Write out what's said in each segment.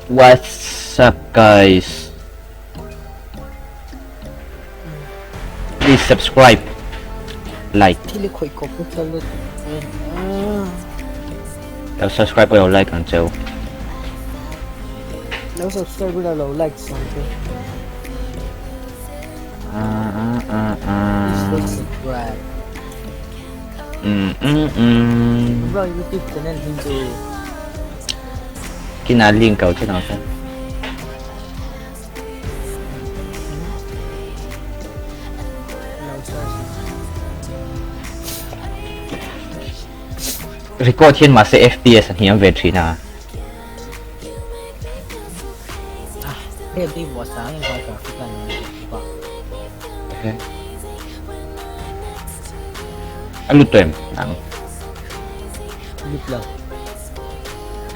What's up guys? Please subscribe, like. Thil i khawih kawp nasa lutuk e. Lo subscribe lo like ang cheu. Lo subscribe ula lo like sang che. Please like subscribe. Bro YouTube channel hin chu. Kina link kau che nang sa. Record hian mahse FPS a hniam ve thin a. A lut tawh em nang? Lut lo.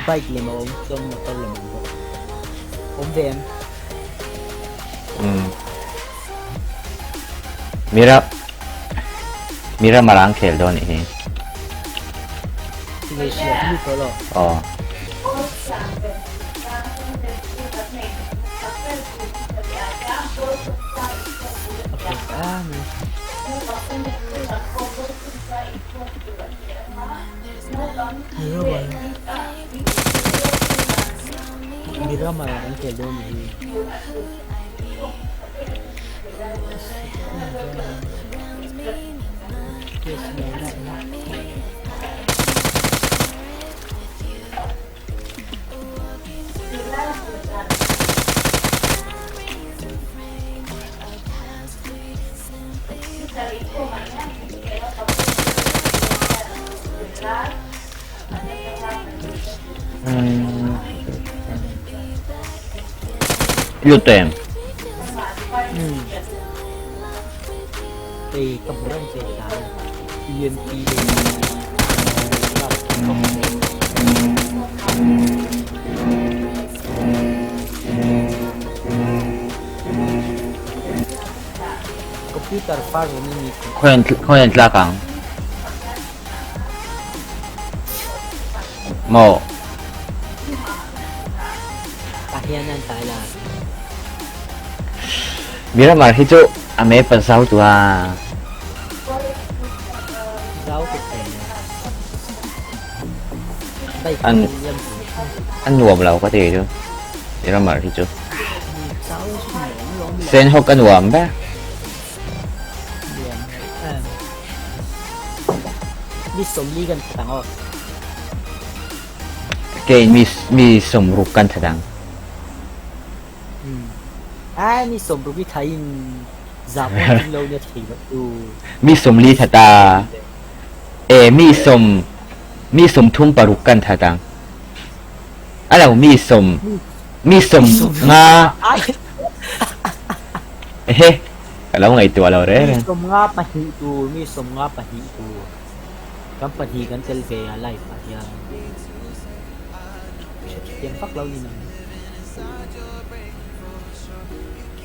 Bike lem a awm chuan motor lem a awm bawk. Awm ve em? Umm. Mira Mira marang khel dawn nih hi. Malaysia hi lut tawh lo. Aw. A pek a ni. Miramar ah kan khel dawn nih hi. Lut em? Hei ka hmu reng che tlan UMP Computer far in ni. Khawian tlak ang? Maw? Tah hian an tlai la. Miramar hi chu a map a zau tu a. Zau tu thei nia. Bike An in liam tu. A nuam lo ka ti chu Miramar hi chu. Zau chu nuam lawm le. Senhawk a nuam ber. Mi sawmli kan that ang aw. Kei mi mi sawmruk kan that ang. Um. Ai mi sawmruk i thain za pawh tling lo nia thei loh tu. Mi sawmli that a. E mi sawm mi sawmthum paruk kan that ang. A lo mi sawm mi sawm nga. Ehe ka lo ngaihtuah lo reng reng. Mi 52 tur, mi 52 tur. Kan pahnih kan tel ve a live ah hian. Hrethiam vak lo ni nang.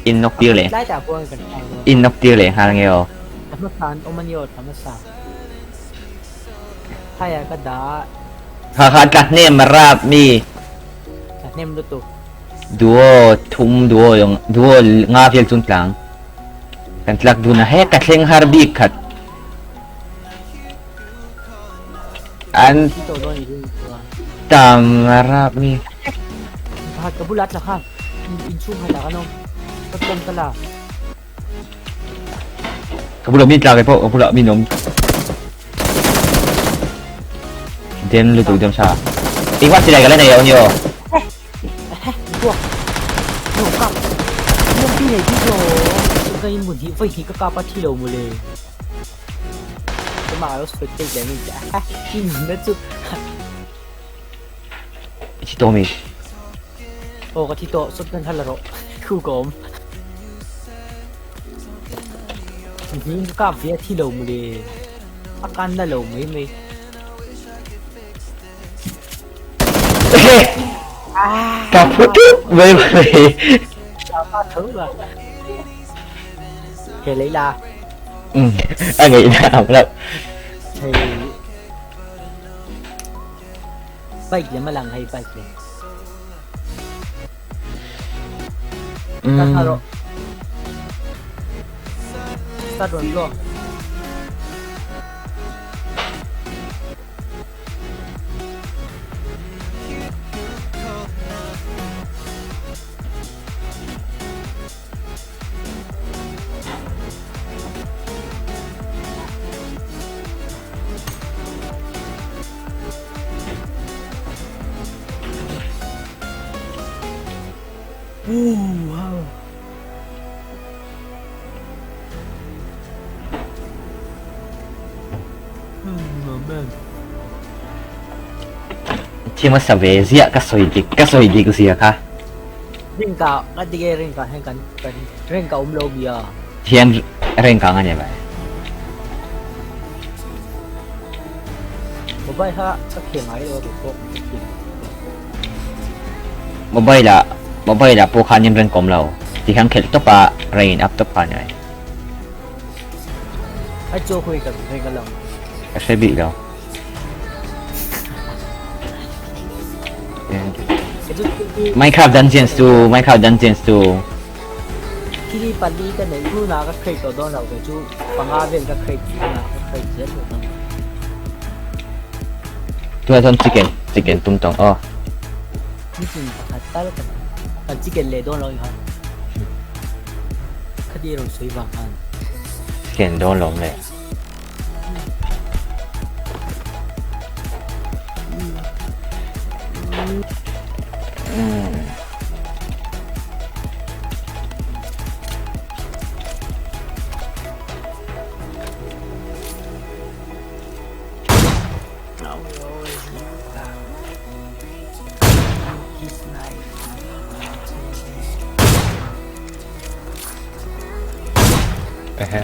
In nawk tir leh. Tlai tah pawh kan thlai dawn. In nawk tir leh nghal nge aw. Ka hmasa an awm a ni aw, ka hmasa. Haiah ka dah. Kha kha tla hnem a rap mi. Tla hnem lutuk. Duo thum duo yung duo nga vel chun tlang. Kan tlak dun a he ka thleng har bik khat. An tam a rap mi. Pakhat ka bulah tla kha. In chung khat ah kan awm. Ka tlawm ta la. Ka bulah mi tla ke pawh ka bulah mi awm. Den lutuk dem sa. Tingwan silai ka la nei lo ni aw. Buak. No kap. Yung pi nei bik lo. Ka in mun hi voi hi ka kap a thi lo mule. Ka ma lo spectate le min cha. In na chu. I thi tawh mi. Aw ka thi tawh shotgun kha la rawh. Khu ka awm. Hnim ka kap ve a thi lo mawle. A kan na lo mai mai. Ka phu tut mai mai. Ka tho la. He lấy la. Ừ, a nghĩ nào đâu. Hei bike lem a lang hei bike lem. Start nghal rawh. Start rawn law. Thi hmasa ve ziah ka sawi dik ka sawi dik zia kha. Ringka ka ti nge ringka hian kan kan ringka awm lo mi a. Thian ringka nga ni bai. Mobile kha ka khel ngai lo a pawh ka khel. Mobile ah mobile ah pawh khan in reng kawm lo ti hian khelh tawp a rain up tawp kha a ni mai. A chaw khawi ka reng a lang. Ka hre bik lo. Minecraft Dungeons 2 Minecraft Dungeons 2 Kili pali ka nei tuna ka create tawh dawn lo kei chu panga vel ka create tuna ka create zel tawh dawn. Tunah chuan chicken chicken tum tawng aw. Nitin pakhat tal kan kan chicken leh dawn lo kha. Khati rawn sawi vang khan. Chicken dawn lawm le. Ehe.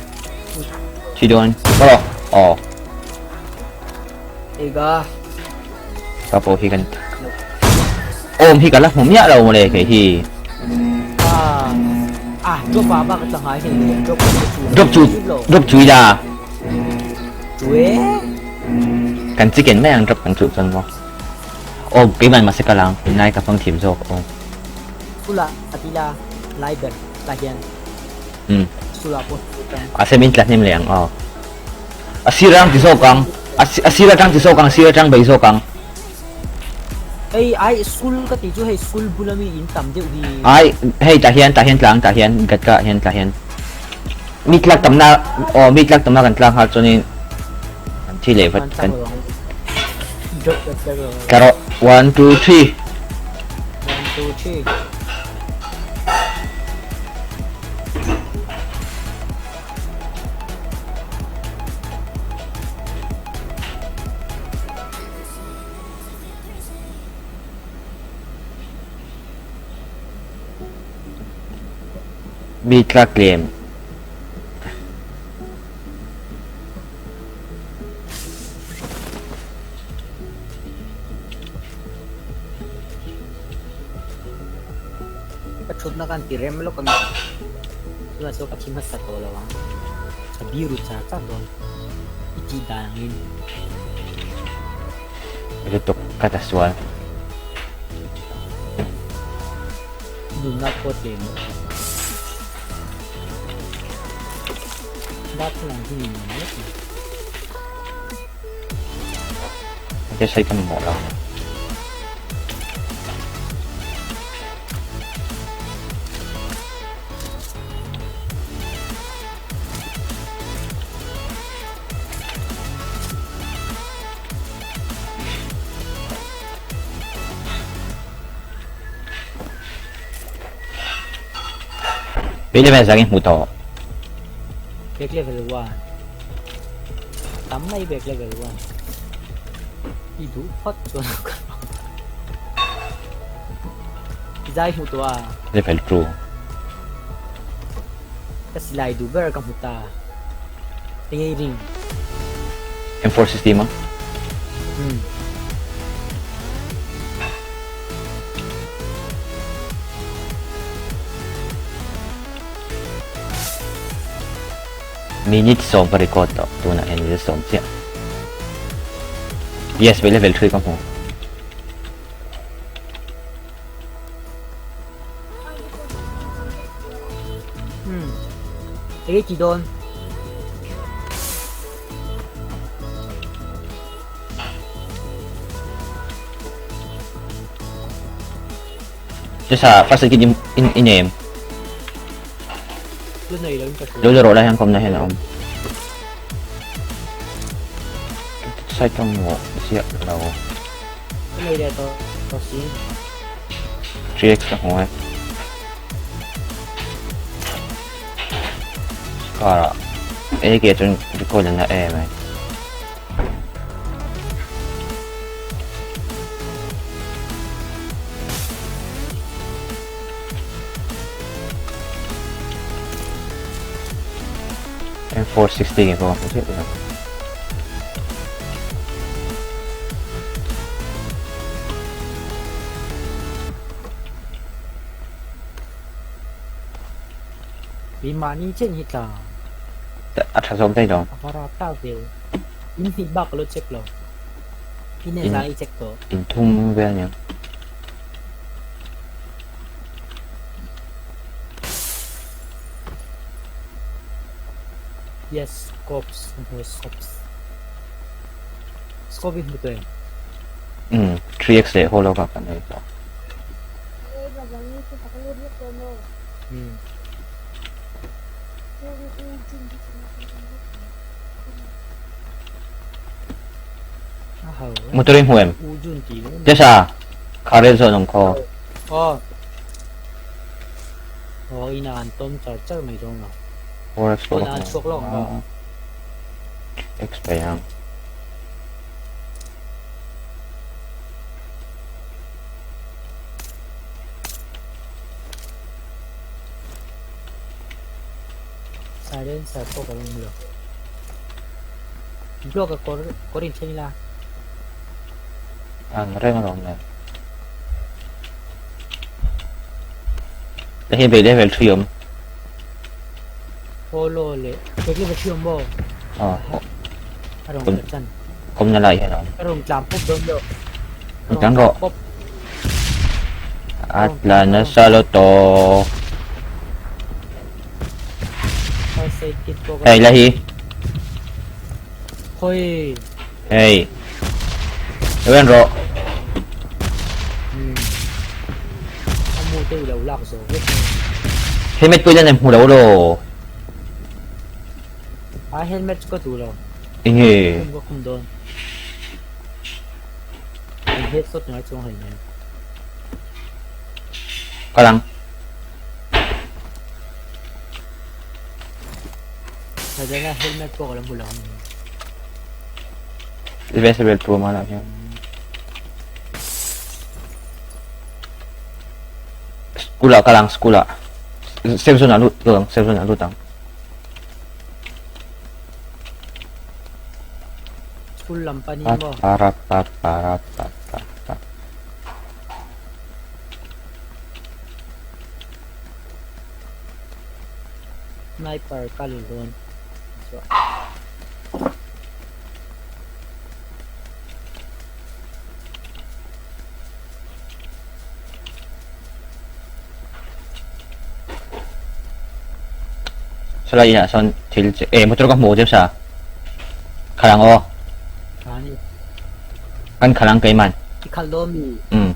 Thi dawn. Aw. Aw. Ega. Ka pawh hi kan Awm hi ka la hmu miah lo mawle kei hi. Ah. Ah, drop ah bak ka ngai hei le drop ka chu. Drop chu drop chui da. Chue. Kan chicken mai ang drop kan chu chuan maw. Aw keiman mahse ka lang nai ka hmang thiam zawk aw. Sula atila lai ber tah hian. Um. Sula pawh tang. A se min tla hnem leh ang aw. A sir atang ti zawk ang. A sir atang ti zawk ang, a sir atang bei zawk ang. Hei ai sul ka tih chu hei sul bula mi in tam deuh hi. Ai hei tah hian tah hian tlang tah hian gat ka hian tah hian. Mi tlak tamna aw mi tlak tamna kan tlang nghal chuanin kan thi leh vat kan. Tla rawh 1 2 3. 1 2 3. Mi tla tlem. Ka thutna kan ti rem lawk ang. Tunah chuan ka thi hmasa tawh lo ang. Ka biru char char dawn. I tih dan angin. Lutuk ka ta sual. Nunna pawh tlem loh. Darthlalang hi ni nuam lek mai. Ka sawi ka mamawh lo. Be level zang in hmu tawh. Back level 1. Tam mai back level 1. I duh phawt chuan ka I zai hmu tawh a. Level 2. Ka silai duh ber ka hmu ta. Enge i ring? M4 system a. Hmm. Minute sawm ka record tawh tunah hian minute sawm chiah. Yes, ve level 3 ka hmu. Enge ti dawn? Chesa first aid kit in in i nem. Lu nei lo in ka hria. Lo la rawh lai hian kawmna hian a awm. Side ka maw ziah lo. Ka nei leh tawh tawh si. 3x ka hmu e. Car ah AK chuan recoil a na em ai. M460 nge pawh ka hmu chiah lo. Keimahni chen hi tla. A tha zawk daih lo. A va rap tak ve. In hnih bak ka lo check lo. In e zai i check tawh. In thum vel aniang. Yes, scopes, ka hmu e scopes. Scope i hmu tawh em? Umm, 3x leh holo kha kan nei tawh. Umm. Motor i hmu em? Jesa, kha rel zawn awm khaw. Aw. Aw, ina an tawm char char mai dawn lo. Forex pawh Pawn an chhuak lawk ang. X pai ang. Silencer pawh ka lo hmu lo. Block a kawr kawr in thleng ila. Ang reng alawm le. Hei hi bei level 3 awm. Holo leh bei level 3 awm maw? Aw. A rawn kal chan. Kawmna lai hian a awm. A rawn tlan pawp dawn lo. Rawn tlan rawh. A tlan nasa lutuk. Hei la hi. Hoi. Hei. Lo en rawh. Amu te i lo lak zo vek. Helmet pawh i la nei hmu lo lo. A helmet chu ka duh lo. Enge? Khum ka khum dawn. An headshot ngai chuang hei nen. Kal ang. Sadana helmet pawh ka la hmu lo ang. Level 2 mana hian. School ah kal ang school ah. Safe zone ah lut ang safe zone ah lut ang. School lam panin maw? Para pa para pa pa pa. Sniper ka lu dawn. Salai inah sawn thil che eh motor ka hmu James-a khalang aw kan khalang keiman I khalh dawn mi um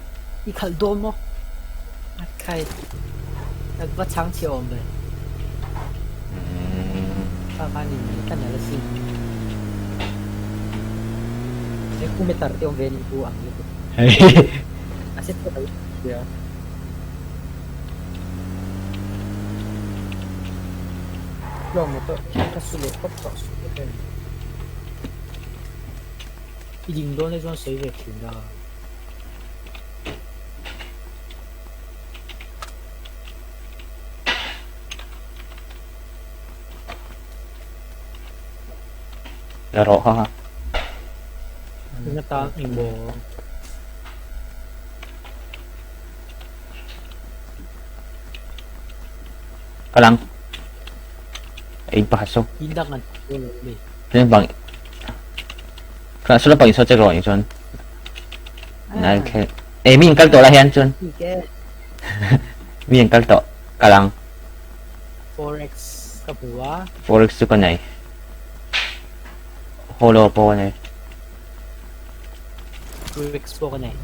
I khalh dawn maw a khai ka va chhang chhe awm ve kha khan in ka nal asin he ku meter te awm ve ni ku ang lutuk a set ka hria. Lawng motor khian ka su leh tawp tawh suh te hian i ding dawn e chuan sawi ve thin a. La rawh kha kha. Eng atan engmaw. Ka lang. Ei pakhat so. In dang an lo mi. Tin bang. Ka sula pang iso che ro ni chuan. Nal khe. E mi in kal to la hian chuan. Mi in kal to. Ka lang. 4x. Ka hmu a. Forex chu ka nei. Holo pawh ka nei. Forex pawh ka nei.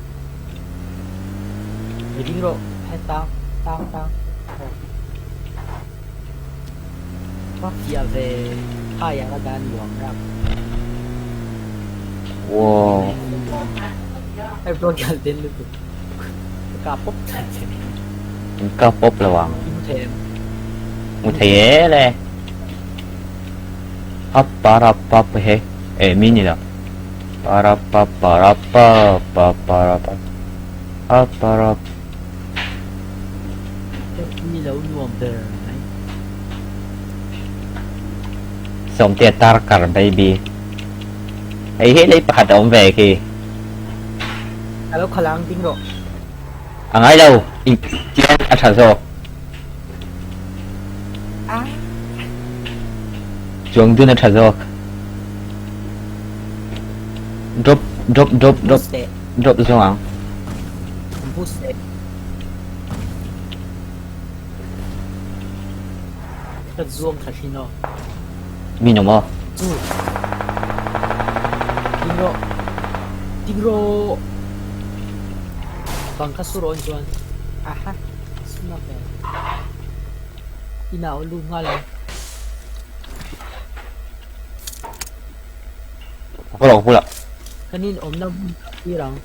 Hei ding rawh. He tang tang tang. Ka fiah ve phai ang a dan nuam ram. Wow. Ai bro kal den lutuk. Ka kap pawp thei che. In kap pawp lo ang. I hmu thei em? Hmu thei e le. Hap para pa pa he. E mi ni lo. Para pa para pa pa para pa. Hap para. Mi lo nuam ber mai. Sawmtea tar kar baby. Hei hi lei pakhat a awm ve khi. A lo khalang ding rawh. A ngai lo, in chian a tha zawk. Chuang dun a tha zawk. Drop drop drop drop drop zawng ang. Boost teh. Ka zuam tha thin aw. Min awm aw. Chu. Ding rawh. Ding rawh. Bang kha su rawh chuan. Aha. Suna fe. Ina aw lut nghal ang. Ka lo bula. Kanin awmna hmun ka tir ang.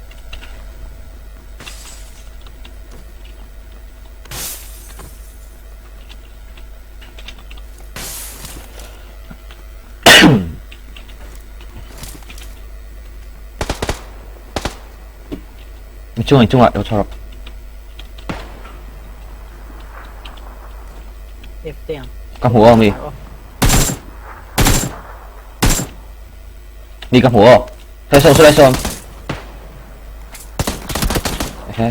Chung in chungah lo chho rawh. Ka hmu aw mi. Mi ka hmu aw. Sawi sawm sawi sawm. Ehe.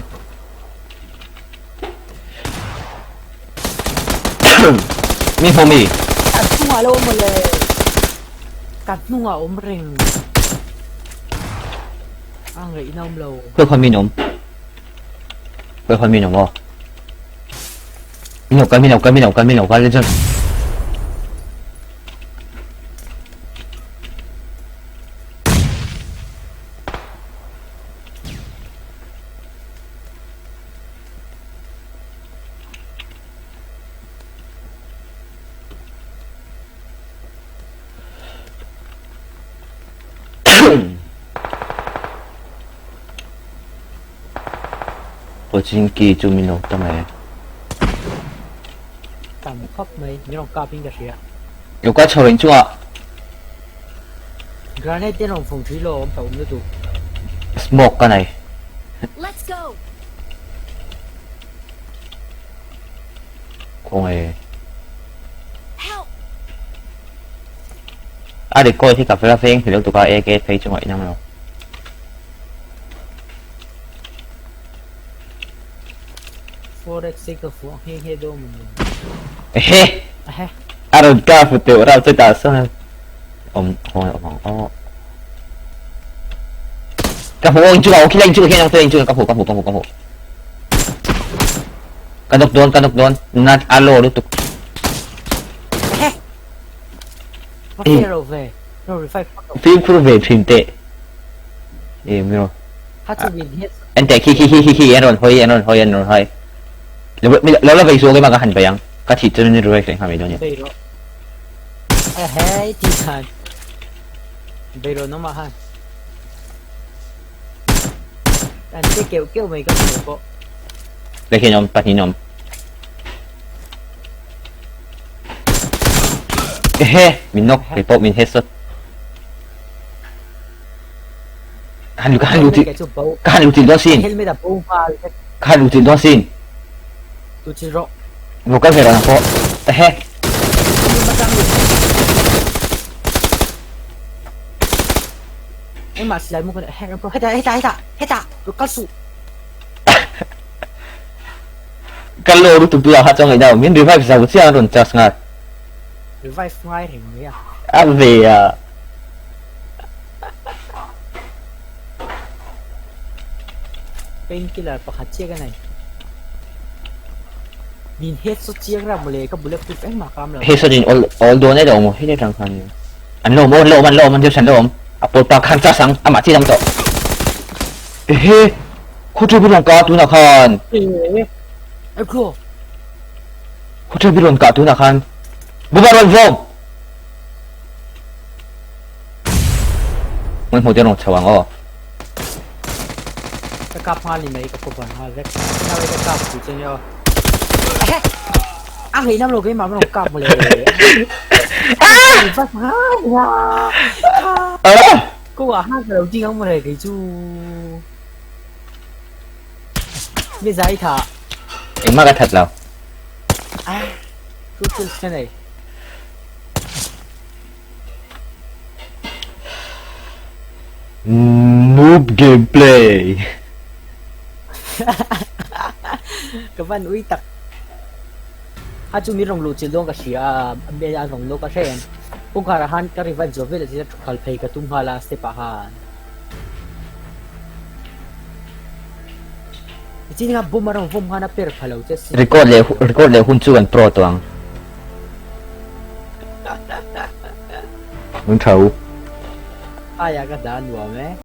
Mi hmu mi. Kan hnungah lo awm mawle. Kan hnungah awm reng. A ngaihna awm lo. Khawi khawi min awm. Khawi khawi min awm aw. Min lo kal min lo kal min lo kal min lo kal chuan. Pochinki chu min lo ta mai. Tam khawp mai, min rawn kap in ka hria. Lo kal chho reng chungah. Granite te rawn fung thui lo awm hlauh awm lutuk. Smoke ka nei. Let's go. Khawngaih. Help. A record hi ka fel a veng hmel lutuk a AK phei chungah inang lo. Forex hi ka fuh nghe nghe dawn maw ni. Ehe. Ehe. A rawn kap fu teuh rau chutah sawn Awm khawngaih awm ang aw. Ka hmu aw inchungah aw khilai inchungah khian awm khilai inchungah ka hmu ka hmu ka hmu ka hmu. Ka nawk dawn ka nawk dawn nat a low lutuk. Ehe. Va fair lo ve. No revive phawt lo. Fimkhur ve thin teh. E miro. Ha chu min hian. En teh khi khi khi khi khi an rawn hawi an rawn hawi an rawn hawi. Lo lo la vei suak ema ka han bei ang. Ka thih chuan in revive leh nghal mai dawn nia. Bei rawh. Ehei ti khan Beirawh nawmah khan an che keuh keuh mai ka hmu pawh. Leh hian awm pahnih awm. Ehe min nawk kei pawh min headshot. Han ka han luh ka han luh chilh dawn sin. Helmet a bo nghal vek. Ka han luh chilh dawn sin. Tu chilh rawh. Lo kal ve rawh nang pawh. Ehe. Engmah silai mu ka ehe ram heta heta heta heta lo kal suh. Kal lo lutuk tu ah kha chuan ngaihna min revive zo chiah an rawn charge nghal. Revive ngai reng mai a. A ve a. Painkiller pakhat chiah ka nei. Min headshot chiang ram mawle ka bulletproof engmah ka am lo. Headshot in awl awl dawn e lo maw hei atang khan an lo awm an lo awm an lo awm an an lo awm a pawl pa khan chas ang amah chi dang tawh. Ehe khaw bi rawn kah tunah khan. Ehe ai bro. Khaw bi rawn kah tunah khan. Buba rawn vawm. Hmun hmuh te rawn chho ang aw. Ka kap nghal ni mai ka cover nghal vek. Ka nau ka kap pui che nia aw. Ehe! A ngei nam lo keimah rawn kap mawle. Ah! Bas nghal nia. Ah! Ko ah han ka lo ding ang mawle kei chu. Mi zai tha. Engmah ka that lo. Ah! Chu chu ka nei. Noob gameplay. Ka van ui tak. A chu min rawn luh chilh dawn ka hria a, a bel a rawn luh ka hre em. Kawngkhar ah khan ka revive zawh vel ah thu khal phei ka tum nghal a step ah khan. Nichin kha bomb a rawn vawm khan a per pha lo che sin. Record leh record leh hun chu kan pro tawh ang. Mun tha u. Aia ka dah nuam e.